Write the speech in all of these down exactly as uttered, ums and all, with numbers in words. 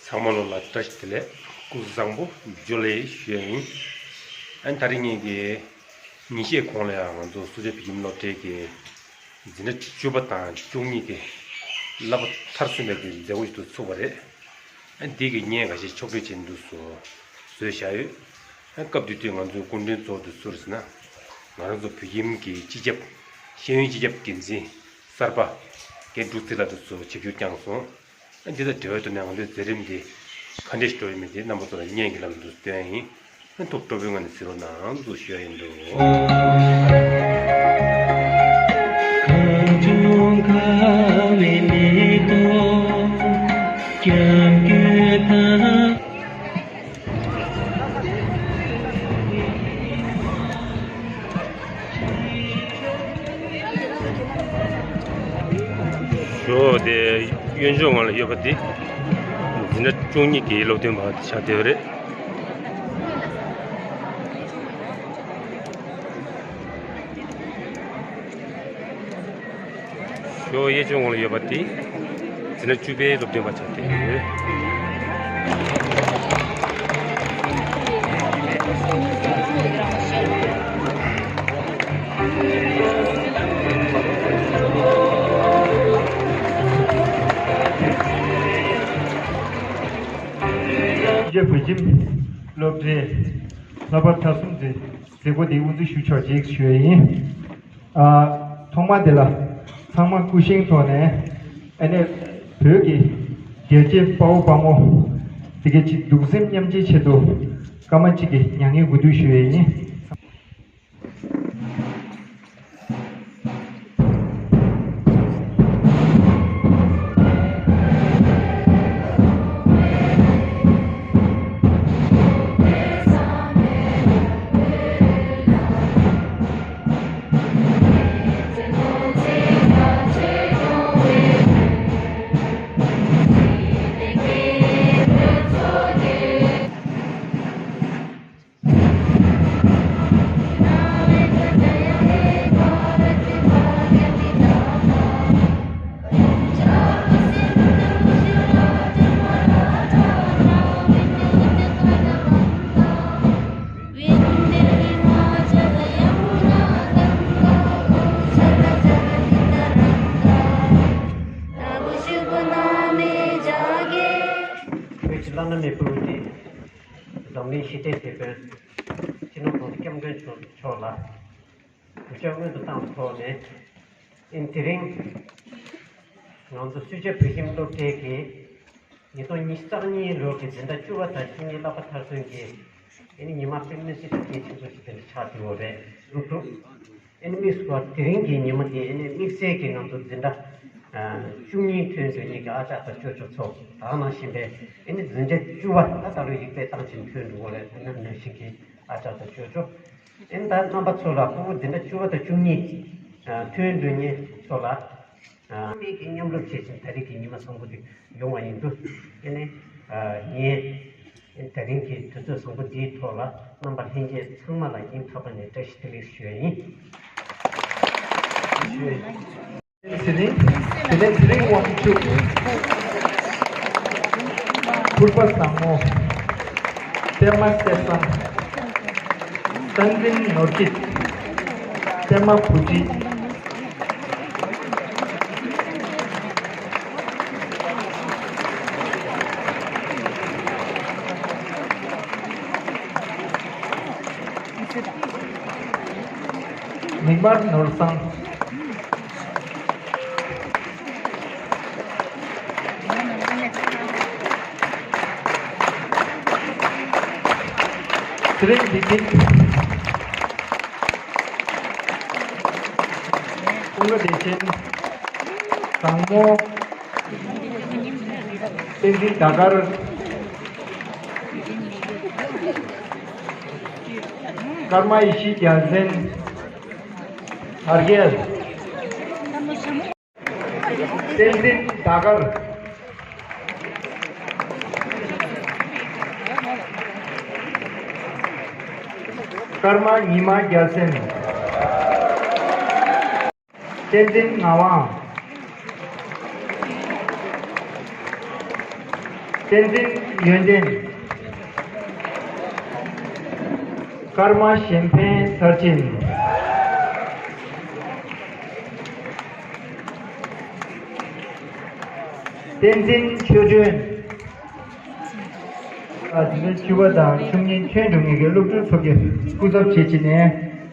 ཚང་མ་ལོ་ལ་བཀྲ་ཤིས་བདེ་ལེགས། སྐུ་གཟུགས་བཟང་པོ། ཇུ་ལེ་ཞུ་ཡ་ཡིན། ཨ་ནི་ད་རིང་ངེད་ཀྱི་ཉིན་ཤས་གོང་ལ་ཡང་ང་ཚོ་སུ་ཇཱ་བོད་ཁྱིམ་སློབ་གྲྭའི་གི་འཛིན་གྲྭ་བཅུ་པ་དང་བཅུ་གཉིས་ཀྱི་བསླབ་པ་མཐར་སོན་པའི་གི་མཛད་སྒོ་ཞིག་ཏུ་ཚུགས་པ་རེད། ཨ་ནི་དེ་གི་བརྙན་འགའ་ཤས་ཕྱོགས་སྒྲིག་བྱས་འདུག་སོ་བཟོས་བཞག་ཡོད། ཨ་ནི་སྐབས་དེ་དུས་ང་ཚོའི་སྐུ་མགྲོན་གཙོ་བོ་དེ་སུ་རེད་ཟེར་ན། ང་རང་ཚོ་བོད་ཁྱིམ་གྱི་སྤྱི་ཁྱབ་ཤེས་ཡོན་སྤྱི་ཁྱབ་འགན་འཛིན་གསར་པ་རྒན་འབྲུག་རྩེ་ལགས་དེ་ཚོ་ཆིབས་བསྒྱུར་བསྐྱངས་སོང་། ཨ་འདི་དང་འབྲེལ་བའི་ཐོག་ནས་ང་ཚོའི་མཛད་རིམ་འདི་ག་འདྲས་ཤིག་འགྲོ་ཡོད་མེད་དེ་རྣམ་པ་ཚོ་ལ་བརྙན་གྱི་ལམ་དུ་སྟོན་ཡིན། ཨ་ཐུགས་སྤྲོ་པོའི་ངང་ནས་གཟིགས་རོགས་གནང་ཞུ་ཡ་ཡིན་འདུག། ཞོ་དེ་གཡོན་ཕྱོགས་ངོས་ལ་ཡོད་པ་དེ་འཛིན་གྲྭ་བཅུ་གཉིས་ཀྱི་སློབ་སྟོན་པ་ཆགས་བསྡད་ཡོད་རེད། ཞོ་གཡས་ཕྱོགས་ངོས་ལ་ཡོད་པ་དེ་འཛིན་གྲྭ་བཅུ་པའི་སློབ་སྟོན་པ་ཆགས་བསྡད་ཡོད། རྒྱ་བོད་ཁྱིམ་སློབ་གྲྭའི་བསླབ་པ་མཐར་སོན་གྱི་མཛད་སྒོ་འདི་དབུ་འཛུགས་ཞུ་ཆོག་ཅིག་ཞུ་ཡ་ཡིན། ཨ། ཐོག་མ་དེ་ལ་ཚང་མ་སྐུ་བཞེངས་ཐོག་ནས་ཨ་ནི་བོད་ཀྱི་རྒྱལ་གཅེས་དཔའ་བོ་དཔའ་མོ་དེ་གའི་ཆེད་གདུང་སེམས་མཉམ་སྐྱེད་ཆེད་དུ་སྐར་མ་གཅིག་གི་མྱ་ངན་གུས་འདུད་ཞུ་ཡས་ཡིན། བོད་ཀྱི་བླ་ན་མེད་པའི་དབུ་ཁྲིད། འཛམ་གླིང་ཞི་བདེའི་དེད་དཔོན། སྤྱི་ནོར་༸གོང་ས་༸སྐྱབས་མགོན་མཆོག་ལ་གུས་ཕྱག་སྔོན་དུ་བཏང་བའི་ཐོག་ནས། ཨིན། དེ་རིང་ང་ཚོ་སུ་ཇཱ་བོད་ཁྱིམ་སློབ་གྲྭའི་གི་ཉིས་སྟོང་ཉི་ཤུ་རྩ་གཉིས་ལོ་གི་འཛིན་གྲྭ་བཅུ་པ་དང་བཅུ་གཉིས་བསླབ་པ་མཐར་སོན་གྱི་ཨ་ནི་ཉི་མ་དཔེ་མི་སྲིད་པའི་གལ་ཆེན་པོ་ཞིག་དེ་འདྲ་ཆགས་བསྡད་ཡོད་རེད། སློབ་ཕྲུག་ཨ་ནི་དམིགས་སུ་བཀར་དེ་རིང་གི་ཉི་མ་དེ་ཨ་ནི་དམིགས་བསལ་གྱི་ང་ཚོ་འཛིན་གྲྭ་བཅུ་གཉིས་ཐོན་འགྲོ་མཁན་གྱི་ཨ་ཅག་དང་ཅོ་ཅོ་ཚོ་དེ་ནང་བཞིན་པའི་ཨ་ནི་འཛིན་གྲྭ་བཅུ་པ་ད་ད་ལོ་ཡིག་ཚད་བཏང་ཕྱིན་ཐོན་འགྲོ་གི་རེད། དེ་ནང་བཞིན་གྱི་ཨ་ཅག་དང་ཅོ་ཅོ། ཨ་ནི་ད་རྣམ་པ་ཚོ་ལ་ཕྲུ་གུ་འཛིན་གྲྭ་བཅུ་པ་དང་བཅུ་གཉིས་ཐོན་འགྲོ་མཁན་ཚོ་ལ། ཨ། མི་གི་མཉམ་རུབ་བྱས་ཤིང་ད་རེས་ཀྱི་ཉི་མ་བཟང་པོ་འདི་ཡོང་བ་ཡིན་དུས། ཨ་ནི། ཨ། ངས་ད་རིང་གི་དུས་ཚོད་བཟང་པོ་འདིའི་ཐོག་ལ་རྣམ་པ་ལྷན་རྒྱས་ཚང་མ་ལ་སྙིང་ཐག་པ་ནས་བཀྲ་ཤིས་བདེ་ལེགས་ཞུ་ཡ་ཡིན། ཚེ་རིང་། དེ་ནས་ཚེ་རིང་དབང་ཕྱུག། ཕུར་པ་བཟང་མོ། པད་མ་གསེར་བཟང་། བསྟན་འཛིན་ནོར་སྐྱིད། པད་མ་བུ་ཁྲིད། མིག་དམར་ནོར་བཟང་། ཚེ་རིང་བདེ་སྐྱིད། ཀུན་དགའ་བདེ་ཆེན། བཟང་མོ། བསྟན་འཛིན་ཟླ་དཀར། ཀརྨ་ཡེ་ཤེས་རྒྱལ་མཚན། ཨ་རྒྱལ། བསྟན་འཛིན་ཟླ་དཀར། ཀརྨ་ཉི་མ་རྒྱལ་མཚན། བསྟན་འཛིན་ངག་དབང་། བསྟན་འཛིན་ཡོན་ཏན། ཀརྨ་གཞན་ཕན་མཐར་ཕྱིན། བསྟན་འཛིན་ཆོས་སྒྲོན། ཨ་འདི་ནི་བཅུ་པ་དང་བཅུ་གཉིས་ཐོན་འགྲོ་མཁན་གྱི་སློབ་ཕྲུག་ཚོ་གི་སྐུ་ཚབ་བྱེད་ཀྱི་ནས་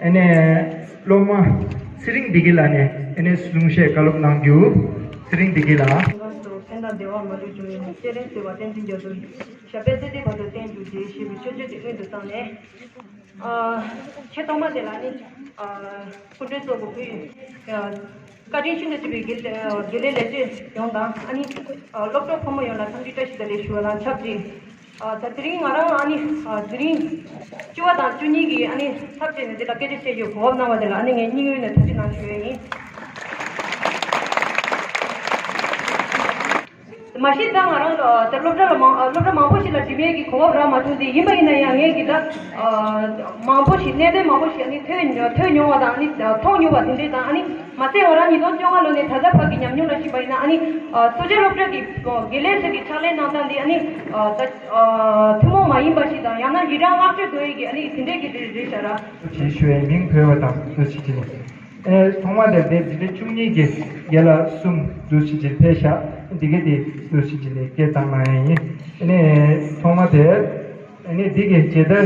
ཨ་ནི་སློབ་མ་ཚེ་རིང་བདེ་སྐྱིད་ལགས་ནས་ཨ་ནི་གསུང་བཤད་བཀའ་སློབ་གནང་རྒྱུ། ཚེ་རིང་བདེ་སྐྱིད་ལགས། ཕན་དང་བདེ་བ་མ་ལུས་འབྱུང་བའི་སྤྱན་རས་གཟིགས་དབང་བསྟན་འཛིན་རྒྱ་མཚོ། ཞབས་པད་སྲིད་མཐའི་བར་དུ་བརྟན་གྱུར་ཅིག་ཞེས་པའི་མཆོད་བརྗོད་དེ་སྔོན་དུ་བཏང་ནས། ཨ་ཆེས་ཐོག་མ་དེ་ལ་ནི་ཨ་སྐུ་མགྲོན་གཙོ་བོ་བོད་ཡིག་ཨ་བཀའ་དྲིན་ཤིན་ཏུ་ཆེ་བའི་དགེ་ཨ་དགེ་ལས་ལས་བྱེད་ཡོངས་དང་ཨ་ནི་ཨ་སློབ་གྲོགས་ཕོ་མོ་ཡོངས་ལ་འཚམས་འདྲི་བཀྲ་ཤིས་བདེ་ལེགས་ཞུ་བ་དང་ཆབས་ཅིག་ཨ་ད་དེ་རིང་ང་རང་ཨ་ནི་ཨ་དེ་རིང་བཅུ་པ་དང་བཅུ་གཉིས་ཀྱི་ཨ་ནི་ཚབ་བྱས་ནས་འདི་ལ་སྐད་ཆ་བཤད་རྒྱུའི་གོ་སྐབས་གནང་བ་དེ་ལ་ཨ་ནི་ངས་སྙིང་དབུས་ནས་ཐུགས་རྗེ་གནང་ཞུ་ཡས་ཡིན། མ་གཞི་ད་ང་རང་ལ་ད་སློབ་གྲྭ་ལ་མང་སློབ་གྲྭ་མང་པོ་ཞིག་ལ་འགྲིམ་ཡས་ཀྱི་གོ་སྐབས་རག་མ་བྱུང་སྟེ། ཡིན་པ་ཡིན་ན་ཡང་ངས་ཀྱི་ད་མང་པོ་ཞིག་གནད་དོན་མང་པོ་ཞིག་ཨ་ནི་ཐོས་ཐོས་མྱོང་བ་དང་ཨ་ནི་མཐོང་མྱོང་བ་དེ་འདྲས་དང་ཨ་ནི་མ་ཚད་ང་རང་ཉིས་སྟོང་བཅོ་ལྔ་ལོ་ནས་ད་ལྟ་བར་གྱི་ཉམས་མྱོང་ལ་གཞིགས་པ་ཡིན་ན་ཨ་ནི་སོ་བརྒྱད་སློབ་གྲྭ་གི་དགེ་ལས་ཚོ་གི་ཕྱག་ལས་གནང་སྟངས་འདི་ཨ་ནི་ད་ཐུན་མོང་མ་ཡིན་པ་ཞིག་དང་ཡང་ན་ཡིད་རང་བསྔགས་བརྗོད་དགོས་ཡས་ཀྱི་ཨ་ནི་དེ་འདྲས་ཀྱི་རེད་རེད་ཤག་ར། ཞེས་ཞུ་བའི་མིང་འབོད་པ་དང་འདུ་ཤེས་ཀྱིས། ཨེ་ཐོག་མ་དེར་དེ་འཛིན་གྲྭ་བཅུ་གཉིས་ཀྱི་དགེ་ལགས་གསུམ་འདུ་ཤེས་ཀྱིས་ཕེབས་ཤག་འདི་ག་དེ་འདུ་ཤེས་ཀྱིས་ནས་སྐད་བཏང་གནང་ཡས་ཡིན། ཨ་ནི་ཐོག་མ་དེར་ཨ་ནི་འདི་གའི་མཇལ་དར་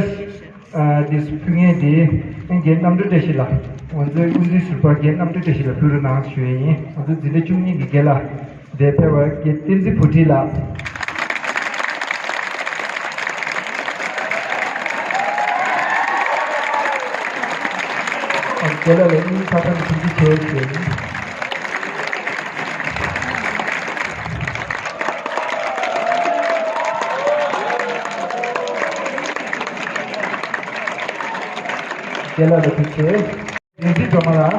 ཨ་འདི་ཕུལ་མཁན་དེ་རྒན་རྣམ་གྲོལ་བཀྲ་ཤིས་ལགས། ང་ཚོའི་དབུ་འཛིན་ཟུར་པ་རྒན་རྣམ་གྲོལ་བཀྲ་ཤིས་ལགས་ཕུལ་རོགས་གནང་ཞུ་ཡས་ཡིན། ང་ཚོ་འཛིན་གྲྭ་བཅུ་གཉིས་ཀྱི་དགེ་ལགས། འདིར་ཕེབས་པ་རྒན་བསྟན་འཛིན་བུ་ཁྲིད་ལགས། རྒན་ལགས་ལ་སྙིང་ཐག་པ་ནས་ཐུགས་རྗེ་ཆེ་ཞུ། རྒན་ལགས་ལ་ཐུགས་རྗེ་ཆེ། ཡིན་གཅིག་སྒྲོལ་མ་ལགས།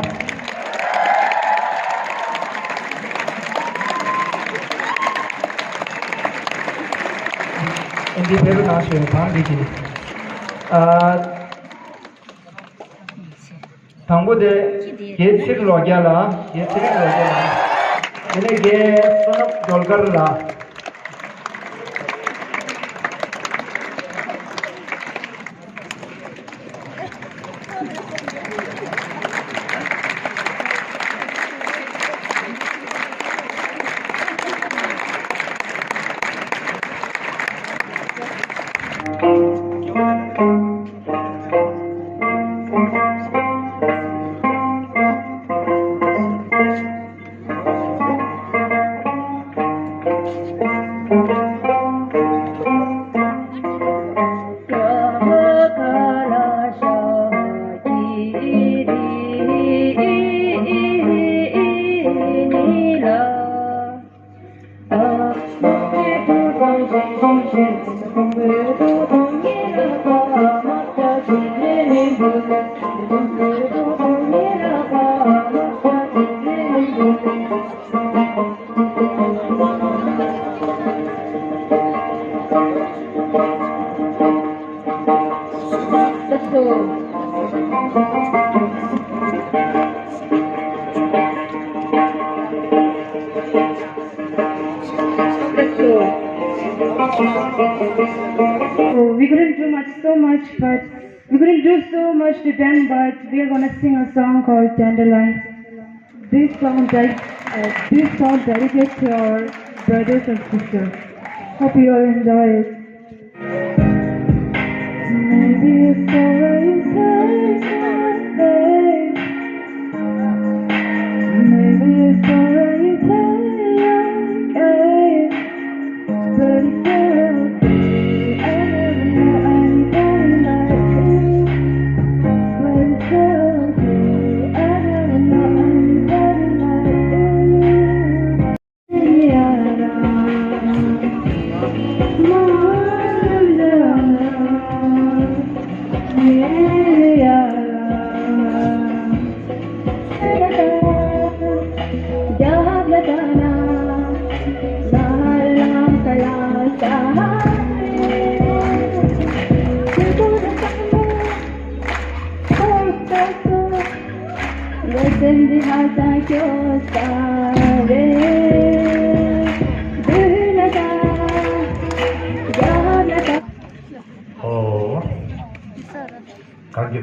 ཨིན་ཇི་ཕེབས་རོགས་གནང་ཞུ་ཡས་དང་འདི་གི་ཨ་དང་པོ་དེ་རྒན་ཚེ་རིང་ལོ་བརྒྱ་ལགས། རྒན་ཚེ་རིང་ལོ་བརྒྱ་ལགས། དེ་ནས་རྒན་བསོད་ནམས་སྒྲོལ་དཀར་ལགས། We couldn't do much, so much, but we couldn't do so much to them, but we are gonna sing a song called Dandelion. This song, ded- uh, this song dedicated to our brothers and sisters. Hope you all enjoy it. Maybe it's always Maybe it's already playing games, but it's okay. I never know anybody like you. But it's okay. I never know anybody like you.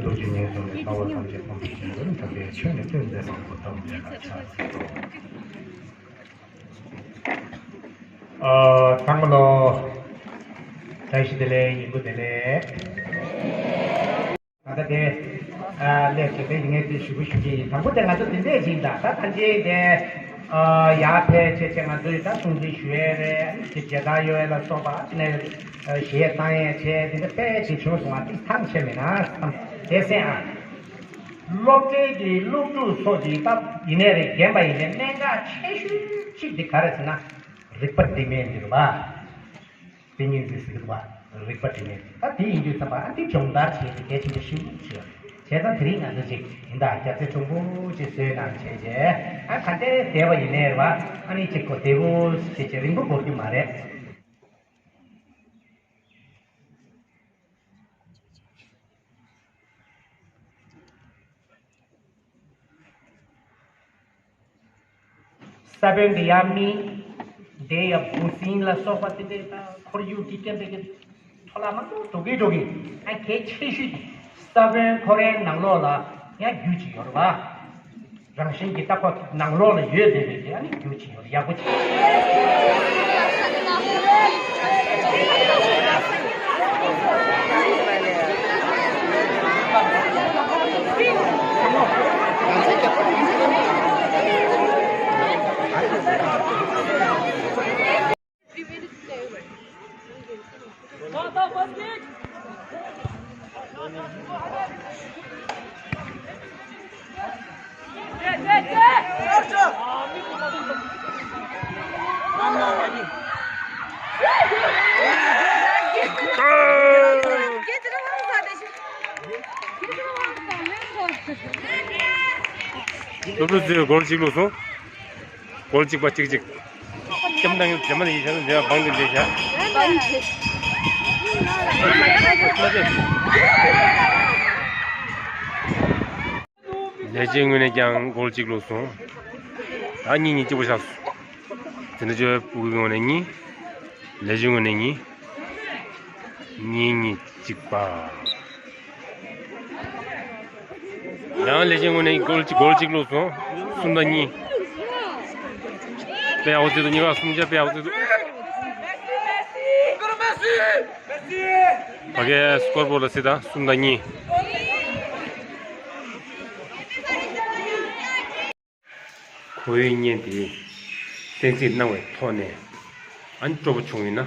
ཐུགས་རྗེ་ཉེར་བཟུང་ནས་ལྟ་བ་ཐམས་ཅད་ཕམ་པའི་ཆོས་ནི་ཐམས་ཅད་ཆོས་ནི་སྟོན་མཛད་པ་པོ་ཐམས་ཅད་ལ་ཕྱག་འཚལ་ལོ། ཨ། ཚང་མ་ལོ། བཀྲ་ཤིས་བདེ་ལེགས། ཡིན་པོ་བདེ་ལེགས། ད་ལྟ་དེ། ཨ། སླེབས་བྱས་དེ་ངས་དེ་ཞུ་གི་ཞུ་གི་ཡིན། དང་པོ་དེ་ང་ཚོ་དེ་འདྲས་ཅིག་ད་ད་ཐམས་ཅད་དེ། ཨ། ཡར་ཕེབས་བྱས་བྱས་ང་ཚོས་ད་སྲུང་བརྩི་ཞུ་ཡས་རེད། དེ་མཇལ་དར་གཡོག་ཡས་ལ་སོགས་པ་དེ་ནས་གཞས་བཏང་ཡས་བྱས་དེ་འདྲ་དཔེ་ཅིག་བྱུང་སོང་བ། དེ་ཐང་ཆད་མེད་ན་བསམ་བསྡད་སེ། ཨ། སློབ་གྲྭའི་གི་སློབ་ཕྲུག་ཚོ་གི་སྟབས་ཡིན་ནའི་རེད། རྒན་པ་ཡིན་ནའི་གནད་འགག་ཆེ་ཤོས་གཅིག་དེ་ག་རེ་ཟེར་ན། རིག་པ་དྲི་མེད་འདི་རེད་པ། དེ་ཉིད་ཟེར་ཟེར་གི་འདུག་པ། རིག་པ་དྲི་མེད། ད་དེ་ཡིན་དུས་ཙམ་པ་ཨ་དེ་སྦྱོང་བརྡར་བྱེད་དེ་གལ་ཆེན་པོ་ཞིག་ཆེ་བ། བྱས་ཙང་དེ་རིང་ང་ཚོ་ཅིག་ཡིན་ད་རྒྱ་རྩེ་གྲུང་པོ་ཅིག་བཟོས་གནང་བྱས་རྗེས་ཨ་ག་འདྲའི་བསྡད་པ་ཡིན་ནའི་རེད་པ། ཨ་ནི་ཅིག་གོ་བདེ་པོ་བྱས་བྱས་རིང་པོ་འགོར་རྒྱུ་མ་རེད། ས་བོན་འདི་ཡ་མི། འདི་ཡ་འབུ་སྲིན་ལ་སོགས་པ་དེ་འདྲའི་ད་ཁོར་ཡུག་གི་རྐྱེན་པས་ཀྱི་འཕྲོ་བརླག་མང་པོ་འགྲོ་གི་འགྲོ་གི། ཨ་གལ་ཆེ་ཤོས་ཀྱི་ས་བོན་ཁོ་རའི་ནང་ལོགས་ལ་ཡང་རྒྱུ་ཅིག་ཡོད་རེད་པ། རང་བཞིན་གྱི་ལྟ་བ་ནང་ལོགས་ལ་ཡོད་བསྡད་པའི་གི་ཨ་ནི་རྒྱུ་ཅིག་ཡོད་རེད། ཡག་པོ་ཅིག་སློབ་ཕྲུག་ཚོས་གོལ་གཅིག་བླུགས་སོང་། གོལ་གཅིག་པ་གཅིག་གཅིག་སྐྱོམ་དང་རྒྱ་མ་ལ་ཡིན་བྱ་ན་འདི་བ་བང་དུ་འདྲེས་བྱ། ལས་བྱེད་ངོས་ནས་ཀྱང་གོལ་གཅིག་བླུགས་སོང་། ད་གཉིས་གཉིས་གཅིག་པ་བཞག་སོང་། དེ་འདྲ་བྱས་ཕྲུ་གུའི་ངོས་ནས་གཉིས། ལས་བྱེད་ངོས་ནས་གཉིས། གཉིས་གཉིས་གཅིག་པ། ཡང་ལས་བྱེད་ངོས་ནས་གོལ་གཅིག་གོལ་གཅིག་བླུགས་སོང་། གསུམ་དང་གཉིས། དཔེ་ཡག་པོ་བརྩི་འདུག་གཉིས་ཀ་གསུམ་ཆ་དཔེ་ཡག་པོ་བརྩི་འདུག་ཕ་གིའི་སྐོར་པོ་ལ་སྲིད་དང་གསུམ་དང་གཉིས། ཁོ་བོའི་བརྙན་དེ་གསན་གཟིགས་གནང་བའི་ཐོག་ནས་ཨ་ནི་སྤྲོ་པོ་བྱུང་ཡོད་ན་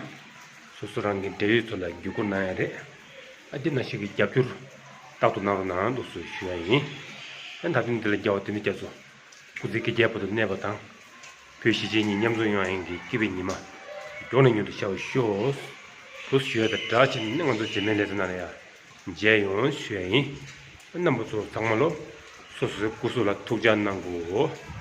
སོ་སོ་རང་གི་འབྲེལ་ཡོད་ཚོ་ལ་བརྒྱུད་སྐུར་གནང་ཡ་རེད། ཨ་འདི་ནང་བཞིན་གྱི་རྒྱབ་སྐྱོར་རྟག་ཏུ་གནང་རོགས་གནང་འདུག་སེ་ཞུ་ཡ་ཡིན། ཨ་ད་དུང་འདི་ལ་རྒྱལ་བ་དོན་གྲུབ་རྒྱ་མཚོ་སྐུ་ཚེ་བསྐལ་བརྒྱའི་བར་དུ་གནས་པ་དང་། བོད་གཞིས་བྱེས་གཉིས་མཉམ་འཛོམས་ཡོང་བ་ཡིན་གྱི་སྐྱིད་པའི་ཉི་མ་མགྱོགས་ནས་མྱུར་དུ་ཤར་བར་ཤོག་འདུག་སེ་ཞུ་ཡ་དང་སྦྲགས་བྱས་ནས་ང་ཚོ་རྗེས་མའི་ལེ་ཚན་ནང་ལ་ཡ། མཇལ་ཡོང་ཞུ་ཡ་ཡིན། རྣམ་པ་ཚོ་ཚང་མ་ལོ། སོ་སོའི་སྐུ་གཟུགས་ལ་ཐུགས་ཅག་གནང་དགོས།